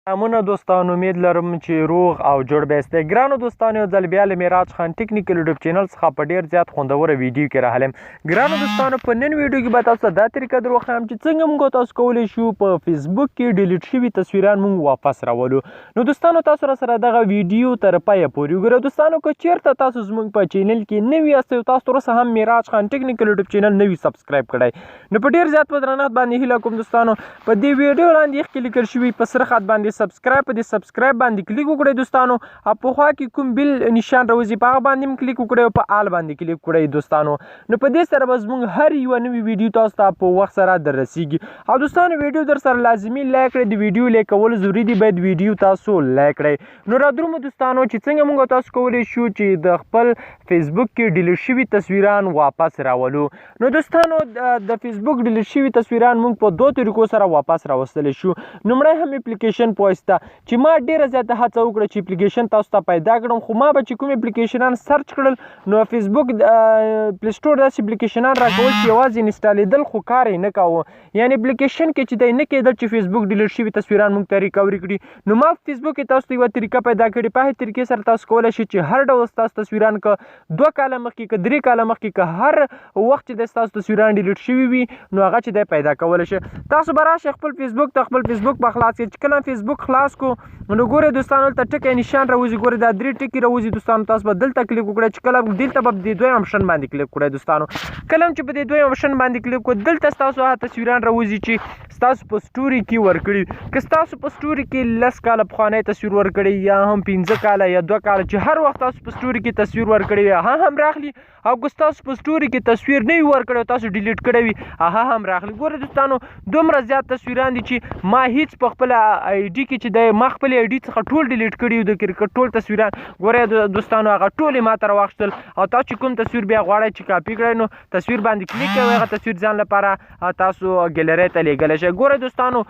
سلامونه دوستانو، امید لرم چې روغ او جوړ به یاست. ګرانو دوستانو، یو ځل بیا له میراج خان ټیکنیکل یوټیوب چینل څخه په ډیر زیات خوندوره ویډیو کې راغلم. ګرانو دوستانو، په نن ویډیو کې به تاسو ته دا طریقه در وښایم چې څنګه موږ تاسو کولی شو په فیسبوک کې ډیلیټ شوي تصویران موږ واپس راولو. نو دوستانو، تاسو را سره دغه ویډیو تر پایه پورې وګورئ. دوستانو، که چیرته تاسو زموږ په چینل کې نوي یاست او تاسو تر اوسه هم میراج خان ټیکنیکل یوټیوب چینل نه وي سبسکرایب کړی، نو په ډیر زیات په درنښت باندې هیله کوم دوستانو، په دې ویډیو لاندې کې لیکل شوي په سره خط باندې سبسکرایب، په دې سبسکرایب باندې کلیک وکړئ دوستانو، او په خوا کې کوم بیل نشان راوځي په هغه باندې هم کلیک وکړئ او په آل باندې کلیک وکړئ دوستانو. نو په دې سره به زموږ هر یوه نوې ویډیو تاسو ته په وخت سره در رسیږي. او دوستانو، ویډیو در سره لازمي لایک کړئ، د ویډیو لایک کول ضروري دي، باید ویډیو تاسو لایک کړئ. نو را درومو دوستانو چې څنګه موږ تاسو کولی شو چې د خپل فیسبوک کې ډیلیټ شوي تصویران واپس راولو. نو دوستانو، د فیسبوک ډیلیټ شوي تصویران موږ په دوه طریقو سره واپس راوستلی شو. لومړی هم اپلیکیشن په واسطه، چې ما ډیره زیاته هڅه وکړه چې اپلیکیشن تاسو ته پیدا کړم، خو ما به چې کوم اپلیکیشنان سرچ کړل نو فیسبوک پلی سټور داسې اپلیکیشنان راکول چې یوازې انسټالیدل خو کار یې نه کاوه، یعنی اپلیکیشن کې چې دی نه کېدل چې فیسبوک ډیلیټ شوي تصویران موږ ته ریکوري کړي. نو ما فیسبوک کې تاسو ته یوه طریقه پیدا کړې، په هغې طریقې سره تاسو کولی شئ چې هر ډول ستاسو تصویران که 2 کاله مخکې، که 3 کاله مخکې، که هر وخت چې د ستاسو تصویران ډیلیټ شوي وي نو هغه چې دی پیدا کولی شئ. تاسو به راشئ خپل فیسبوک ته، خپل فیسبوک به خلاص کړئ. چې کله فیسبوک خلاص کو نو ګورئ دوستانو، دلته ټکی نشان راوځي، ګورئ دا 3 ټکي راوځي دوستانو، تاسو به دلته کلیک وکړئ. چې کله دلته به د دویم اپشن باندې کلیک وکړئ دوستانو، کله چې په دې دویم اپشن باندې کلیک وکړئ دلته ستاسو هغه تصویران راوځي چې ستاسو په سټوري کې ورکړي. که ستاسو په سټوري کې 10 کاله پخوانی تصویر ورکړي یا هم 5 کاله یا 2 کاله، چې هر وخت تاسو په سټوري کې تصویر ورکړي هغه هم راخلي، او که ستاسو په سټوري کې تصویر نه وي ورکړی او تاسو ډیلیټ کړی وي هغه هم راخلي. ګوره دوستانو، دومره زیات تصویران دي چې ما هیڅ په خپله آی ډي کې چې دی ما خپلې آی ډي څخه ټول ډیلیټ کړي وو، د کرکټ ټول تصویران. ګوره دوستانو، هغه ټول یې ما ته راواخیستل. او تاسو چې کوم تصویر بیا غواړئ چې کاپي کړئ نو تصویر باندې کلیک کوئ، هغه تصویر ځان لپاره تاسو ګیلری ته لېږلی شئ. ګوره دوستانو،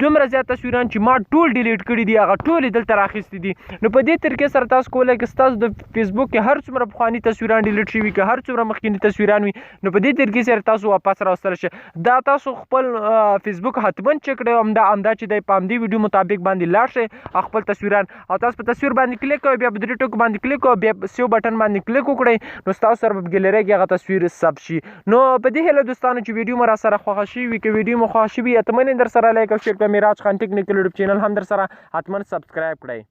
دومره زیات تصویران چې ما ټول ډیلیټ کړي دي هغه ټول یې دلته راخیستي دي. نو په دې طریقې سره تاسو کولی که ستاسو د فیسبوک کې هر څومره پخواني تصویران ډیلیټ شوي، که هر څومره مخکیني تصویران وي، نو په دې طریقې سره تاسو واپس راوستلی شئ. دا تاسو خپل فیسبوک حتما چک کړئ، همدا چې دی په همدې ویډیو مطابق باندې لاړ شئ او خپل تصویران، او تاسو په تصویر باندې کلیک کوئ، بیا په 3 ټکو باندې کلیک کوئ، بیا سیو بټن باندې کلیک وکړئ، نو ستاسو سره په ګیلری کې هغه تصویر ثبت شي. نو په دې هیله دوستانو چې ویډیو مو را سره خوښه شوي وي، که ویډیو مو خوښه شوي حتما یې در سره لایک او شیر کړئ. میراج خان ټیکنیکل یوټیوب چینل هم در سره حتما سبسکرایب کړئ.